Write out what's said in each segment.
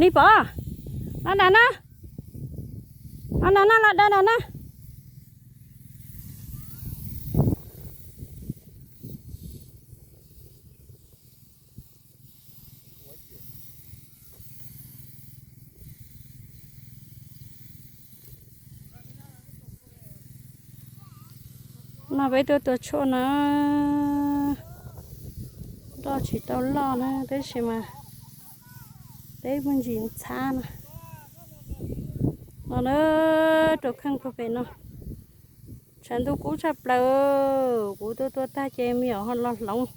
Li pom, los nram na, los nram na, los da nram na. No peb tuaj tua tshuaj na, nroj tsis tau loj na tab sis mas peb muaj ntsis ntxhab na. No na, rau kheej puag pem no, tshav ntuj kub tshaj plaws. Kuv tuaj tua tag ces me nyuam ho los hloov,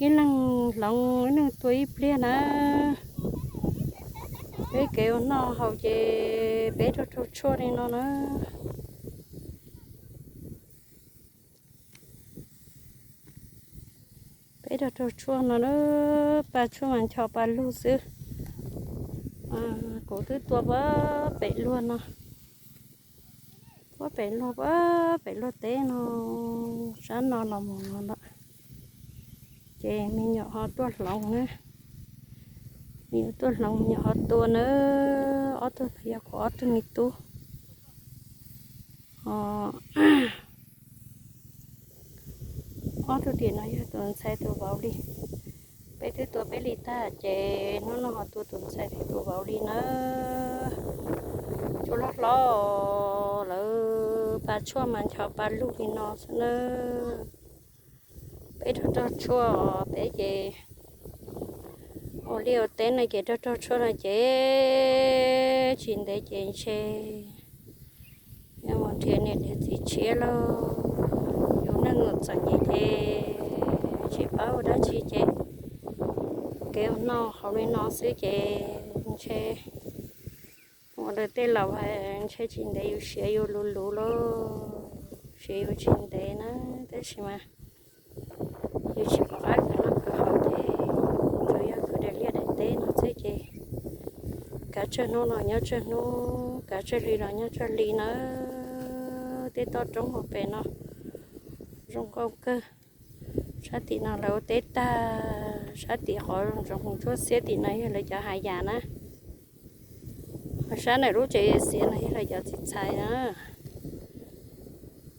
ib leeg hloov ib leeg tua ib pliag na. Peb kev ua noj haus ces peb rau rau tshuaj li no na. Peb rau rau tshuaj no na, pa tshuaj mas ncho pa lug xwb. Kuv twb tua puag pem luag no, puag pem luag, puag pem luag teb no, sab no los mus no lawm. Ces me nyuam ho tuaj hloov na, me nyuam tuaj hloov me nyuam ho tua na, ob tug no yog kuv ob tug me tub. Ob tug tim no yog tus ntxhais tus vauv li. Peb twb tua peb li tag ces hnub no ho tua tus ntxhais thiab tus vauv li na. Tshuaj loj hlob, lawv pa tshuaj mas ncho pa lug li no xwb na. Peb rau rau tshuaj, peb ces ua liaj ua teb no ces rau rau tshuaj no ces tsis ntev ces ntshe yuav mus nrhiav niam nrhiav txiv tshiab lauj. Yus neej txom nyem ces tsis paub ua dab tsi ces kev ua noj haus li no xwb ces ntshe ua lawv tej laus hais ntshe tsis ntev yus siav yuav luv luv lauj, siav yuav tsis ntev na. Tab sis mas yus tsis pom qab khwv noj khwv haus ces tsuas yog khwv daim liaj daim teb no xwb ces kav tsawg hnub los nyob tsawg hnub, kav tsawg hli los nyob tsawg hli na. Tej toj roob hauv pes no zoo nkauj kawg. Sab tim no lawv ua teb tag, sab tim qhov ntsoov ntsuab xiab tim no yog lawv cov hav yas na. Ho sab ntawm lub tsev xiav no yog lawv cov txiv txhais na.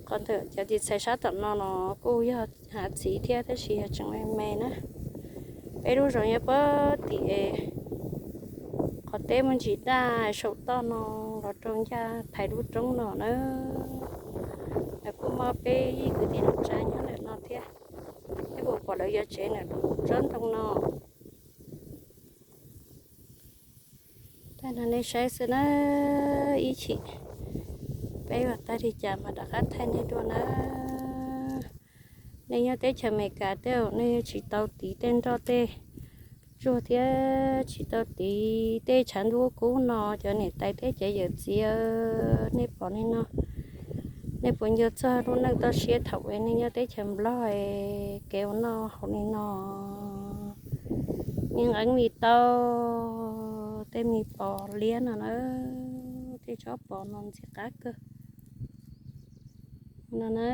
Qhov ntawm cov txiv txhais sab tom no no kuj yog hav txiv thiab tab sis yog tseem me me na. Peb lub zos nyob puag tim qhov teb muaj ntsis daj saum toj no los rau ncaj thaiv lub roob no na. Lawv kuj muaj peb yij kwv tij neej tsa nyob ntawm no thiab. Peb puas pom lawv yuav tsev ntawm lub tsob ntoo no. Thaij no nej saib xwb na, ib chim peb ua tag li cas mas rov qab thaij nej dua na. Nej nyob teb chaws Amelikas tej nej tsis tau tiv tej nroj tej tsuag thiab tsis tau tiv tej tshav ntuj kub no, cov niam tais thiab cov yawm txiv, nej pom li no, nej puas nco txog lub neej toj siab thaum uas nej nyob teb chaws Nplog, kev ua noj haus li no, me nqeeb me tau, tej me pos liab no na, tej tsob pos no ntxim qab kawg. No na,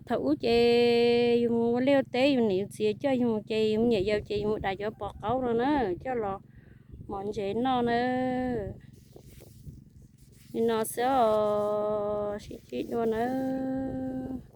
thaum ub ces yus mus ua liaj ua teb yus niam yus txiv coj yus mus ces yus me nyuam yaus ces yus mus dam cov pos qaub no na, coj los mos ntsev noj na. Li no xwb os, sib ntsib dua nawb.